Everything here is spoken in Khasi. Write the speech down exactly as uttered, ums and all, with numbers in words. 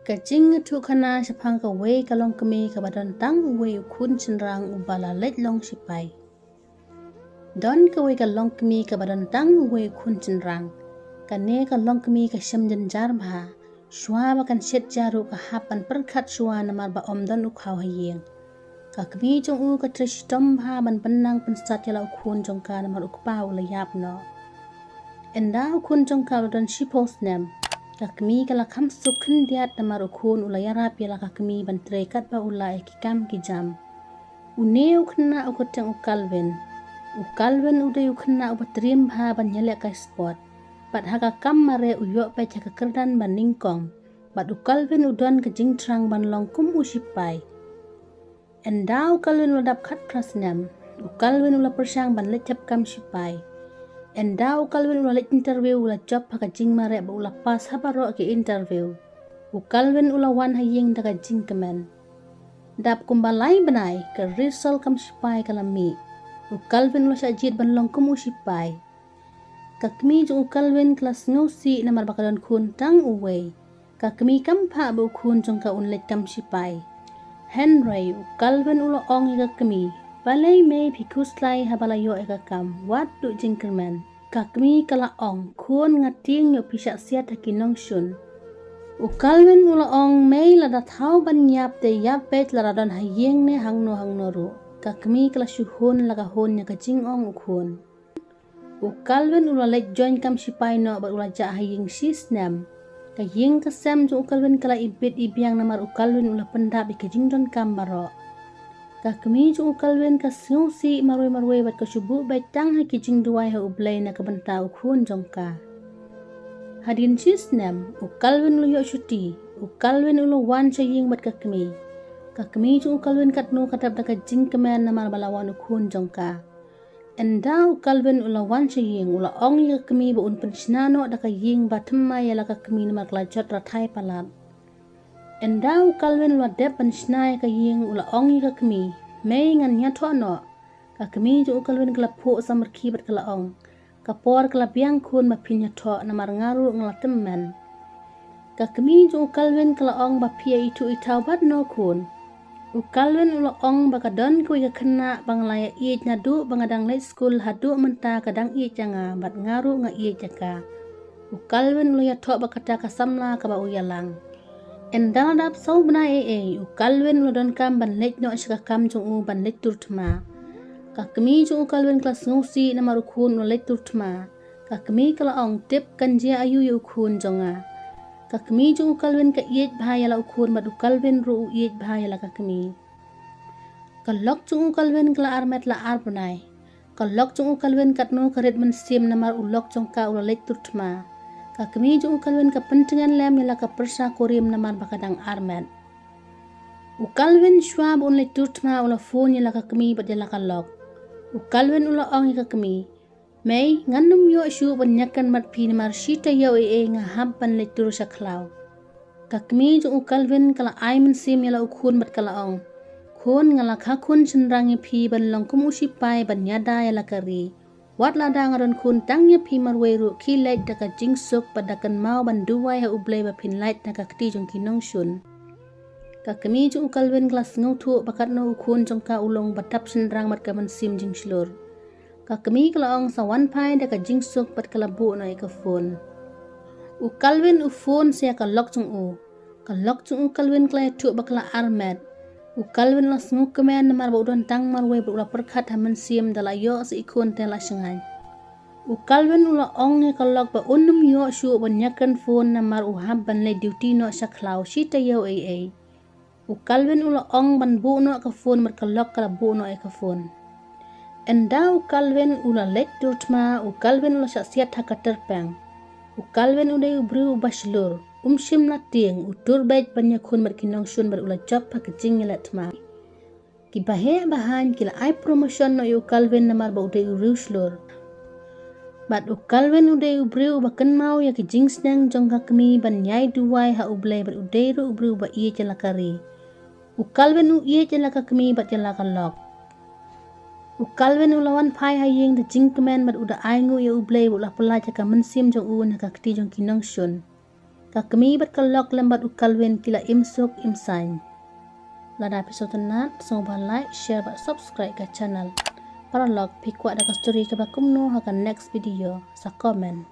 Ka jingïathuhkhana shaphang kawei ka longkmie kaba don tang uwei u khun shynrang uba la leit long shipai. Don kawei ka longkmie kaba don tang uwei u khun shynrang. Kane ka longkmie ka shem jynjar bha. Shuwa ba kan shet ja ruh ka hap ban pyrkhat shuwa namar ba ym don u khaw ha ïing. Ka kmie jong u ka trei shitom bha ban pynnang pynsat ïa la u khun jong ka namar u kpa u la ïap noh. Ynda u khun jong ka u la don shiphew snem, ka kmie ka la kham suk khyndiat namar u khun u la ïarap ïa la ka kmie ban trei katba u lah ïa ki kam ki jam. Une u khynnah u kyrteng u Calvin. U Calvin u dei u khynnah uba triem bha ban ïaleh kai sport. Bad ha ka kam mareh u ïoh peit ha ka kyrdan ba nyngkong. Bad u Calvin u don ka jingthrang ban long kum u shipai. Ynda u Calvin u la dap khatphra snem, u Calvin u la pyrshang ban leit thep kam shipai. Ynda u Calvin u la leit interview u la jop ha ka jingmareh bad u la pass ha baroh ki interview. U Calvin u la wan ha ïing da ka jingkmen. Dap kumba lai bnai, ka result kam shipai ka la mih. U Calvin u la shah jied ban long kum u shipai. Ka kmie jong u Calvin ka la sngewsih namar ba ka don khun tang uwei. Ka kmie kam phah ba u khun jong ka un leit kam shipai. Hynrei u Calvin u la ong ïa ka kmie, balei mei phi khuslai haba la ïoh ïa ka kam, wat duh jingkyrmen. Ka kmie ka la ong, khun, nga tieng ïoh phi shah siat ha ki nongshun. U Calvin u la ong, mei, lada thaw ban ïap te ïap beit lada don ha ïing ne hangno hangno ruh. Ka kmie ka la shu hun la ka hun ïa ka jingong u khun. U Calvin u la leit join kam shipai noh bad u la jah ha ïing shi snem. Ka ïing ka sem jong u Calvin ka la ibit ibiang namar u Calvin u la pyndap ïa ka jingdonkam baroh. Ka kmie jong u Calvin ka sngewsih marwei marwei bad ka shu buh beit tang ha ki jingduwai ha U Blei na ka bynta u khun jong ka. Hadien shi snem, u Calvin u la ïoh shuti, u Calvin u la wan sha ïing bad ka kmie. Ka kmie jong u Calvin katno ka dap da ka jingkmen namar ba la wan u khun jong ka. Ynda u Calvin u la wan sha ïing, u la ong ïa ka kmie ba un pynshna noh da ka ïing ba thymmai ïa la ka kmie namar ka la jot rathai palat. Ynda u Calvin u la dep ban shna ïa ka ïing, u la ong ïa ka kmie, mei, ngan ïathoh noh. Ka kmie jong u Calvin ka la phuh samrkhie bad ka la ong, ka por ka la biang khun ba phin ïathoh namar nga ruh nga la tymmen. Ka kmie jong u Calvin ka la ong, ba phi ïa ithuh ithaw bad no khun. U Calvin u la ong, ba ka don kawei ka khynnah ba nga la ïa ïeit naduh ba nga dang leit skul haduh mynta ka dang ïeit ïa nga bad nga ruh nga ïeit ïa ka. U Calvin u la ïathoh ba kata ka samla kaba u ïalang. Ynda la dap saw bnai ei ei, u Calvin u la donkam ban leit noh sha ka kam jong u ban leit tur thma. Ka kmie jong u Calvin ka la sngewsih namar u khun u la leit tur thma. Ka kmie ka la ong, tip kan jia aïu ïa u khun jong nga. Ka kmie jong u Calvin ka ïeit bha ïa la u khun bad u Calvin ruh u ïeit bha ïa la ka kmie. Ka lok jong u Calvin ka la armet la ar bnai. Ka lok jong u Calvin katno ka rit mynsiem namar u lok jong ka u la leit tur thma. Ka kmie jong u Calvin ka pyntngen lem ïa la ka pyrsa kurim namar ba ka dang armet. U Calvin shuwa ba un leit tur thma u la phone ïa la ka kmie bad ïa la ka lok. U Calvin u la ong ïa ka kmie, mei, ngan ym ïoh shuh ban ïakren bad phi namar shi taïew ei ei nga hap ban leit tur sha khlaw. Ka kmie jong u Calvin ka la ai mynsiem ïa la u khun bad ka la ong, khun, nga la kha khun shynrang ïa phi ban long kum u shipai ban ïada ïa la ka ri. Wat lada nga don khun tang ïa phi marwei ruh khie leit da ka jingsuk bad da kynmaw ban duwai ha U Blei ba phin lait na ka kti jong ki nongshun. Ka kmie jong u Calvin ka la sngewthuh ba katno u khun jong ka u long ba tap shynrang bad ka mynsiem jingshlur. Ka kmie ka la ong sa wan phai da ka jingsuk bad ka la buh noh ïa ka phone. U Calvin u phone sa ïa ka lok jong u. Ka lok jong u Calvin ka la ïathuh ba ka la armet. U Calvin u la sngewkmen namar ba u don tang marwei bad u la pyrkhat ha mynsiem da la ïoh sa i khun te la shngaiñ. U Calvin u la ong ïa ka lok ba un ym ïoh shuh ban ïakren phone namar u hap ban leit duty noh sha khlaw shi taïew ei ei. U Calvin u la ong ban buh noh ka phone bad ka lok ka la buh noh ïa ka phone. Ynda u Calvin u la leit tur thma, u Calvin u la shah siat ha ka tyrpeng. U Calvin u dei u briew uba shlur, um shym la tieng, u tur beit ban ïakhun bad ki nongshun bad u la jop ha ka jingïaleh thma. Ki baheh bahaiñ ki la ai promotion noh ïa u Calvin namar ba u dei u briew shlur. Bad u Calvin u dei u briew uba kynmaw ïa ki jingsneng jong ka kmie ban ïai duwai ha U Blei bad u dei ruh u briew uba ïeit ïa la ka ri. U Calvin u ïeit ïa la ka kmie bad ïa la ka lok. U Calvin u la wan phai ha ïing da jingkmen bad u da ai nguh ïa U Blei ba u la pyllait ïa ka mynsiem jong u na ka kti jong ki nongshun. Ka kmie bad ka lok lem bad u Calvin ki la im suk im saiñ. Lada phi sngewtynnat, sngewbha like, share bad subscribe ka channel. Paralok, phi kwah da ka story kaba kumno ha ka next video, sa comment.